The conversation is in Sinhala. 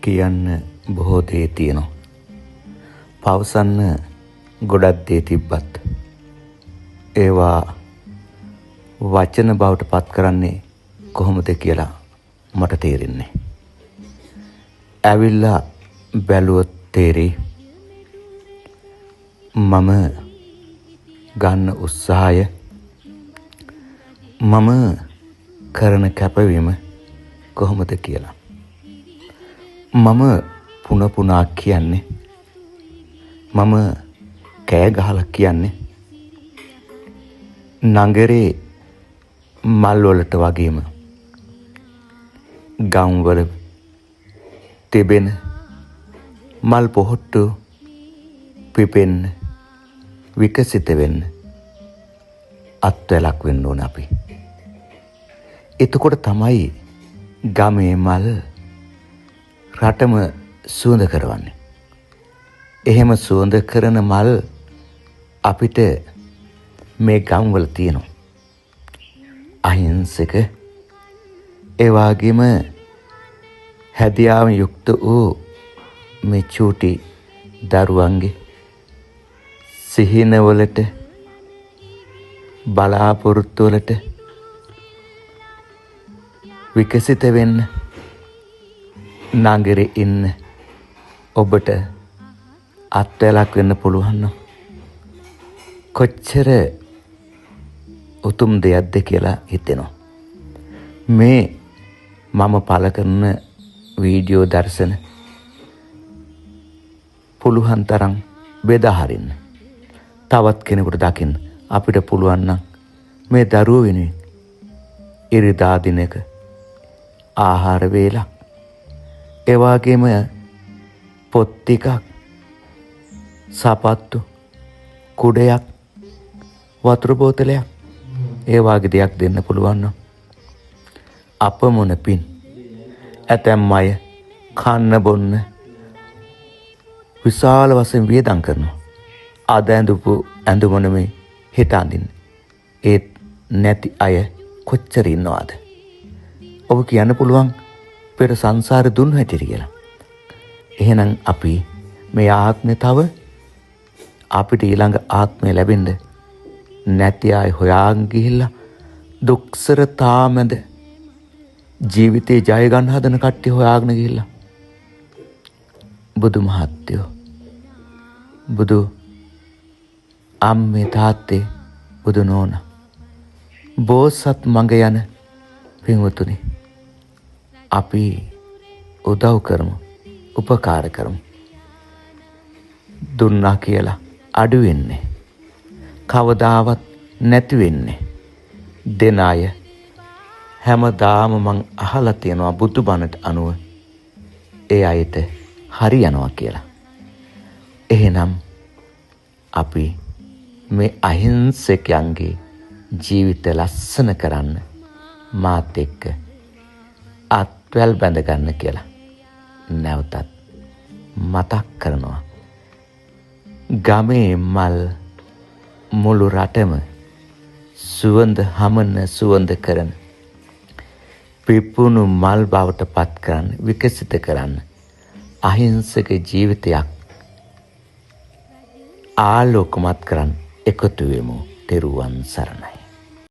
කියන්න බොහෝ දේ තියෙනවා. පවසන්න ගොඩක් දේ තිබ්බත් ඒවා වචන බවට පත් කරන්නේ කොහොමද කියලා මට තේරෙන්නේ. ඇවිල්ලා බැලුවොත් තේරෙයි. මම ගන්න උත්සාහය, මම කරන කැපවීම කොහොමද කියලා. මම පුන පුනා කියන්නේ, මම කෑ ගහලා කියන්නේ නගරේ මල් වලට වගේම ගම්වල තිබෙන මල් පොහොට්ටු පිපෙන්න, විකසිත වෙන්න අත්වැලක් වෙන්න ඕන අපි. එතකොට තමයි ගමේ මල් රටම සුවඳ කරවන්නේ. එහෙම සුවඳ කරන මල් අපිට මේ ගම්වල තියෙනවා. අහිංසක, ඒ වගේම හැදියාවෙන් යුක්ත වූ මේ චූටි දරුවන්ගේ සිහිනවලට, බලාපොරොත්තු වලට විකසිත වෙන්න නගරේ ඉන්න ඔබට අත්වැලක් වෙන්න පුළුවන් නම් කොච්චර උතුම් දෙයක්ද කියලා හිතෙනවා. මේ මම පළ කරන වීඩියෝ දර්ශන පුළුවන් තරම් බෙදා හරින්න. තවත් කෙනෙකුට දකින්න අපිට පුළුවන් නම් මේ දරුවෝ වෙනුවෙන් ඉරිදා දිනක ආහාර වේලක්, ඒ වගේම පොත් ටිකක්, සපත්තු, කුඩයක්, වතුර බෝතලයක්, ඒ වගේ දෙයක් දෙන්න පුළුවන් නම් අපමණ පින්. ඇතැම් අය කන්න බොන්න විශාල වශයෙන් වියදම් කරනවා. අද ඇඳපු ඇඳුම නෙමෙයි හෙට අඳින්න. ඒත් නැති අය කොච්චර ඉන්නවද? ඔබ කියන්න පුළුවන් පෙර සංසාරේ දුන් හැටියට කියලා. එහෙනම් අපි මේ ආත්මේ තව අපිට ඊළඟ ආත්මය ලැබෙන්න නැති අය හොයාගෙන ගිහිල්ලා දුක්සරතා මැද ජීවිතේ ජය ගන්න හදන කට්ටිය හොයාගෙන ගිහිල්ලා බුදු මහත්තයෝ, බුදු අම්මේ තාත්තේ, බුදු නෝනා, බෝසත් මඟ යන පින්වතුනි, අපි උදව් කරමු, උපකාර කරමු. දුන්නා කියලා අඩු වෙන්නේ, කවදාවත් නැති වෙන්නේ. දෙන අය හැමදාම මං අහලා තියෙනවා බුදු බණට අනුව ඒ අයට හරියනවා කියලා. එහෙනම් අපි මේ අහිංසකයන්ගේ ජීවිත ලස්සන කරන්න මාත් එක්ක අත්වැල් බැඳ ගන්න කියලා නැවතත් මතක් කරනවා. ගමේ මල් මුළු රටම සුවඳ හමන, සුවඳ කරන පිපුණු මල් බවට පත් කරන්න, විකසිත කරන්න අහිංසක ජීවිතයක් ආලෝකමත් කරන්න එකතු වෙමු. තෙරුවන් සරණයි.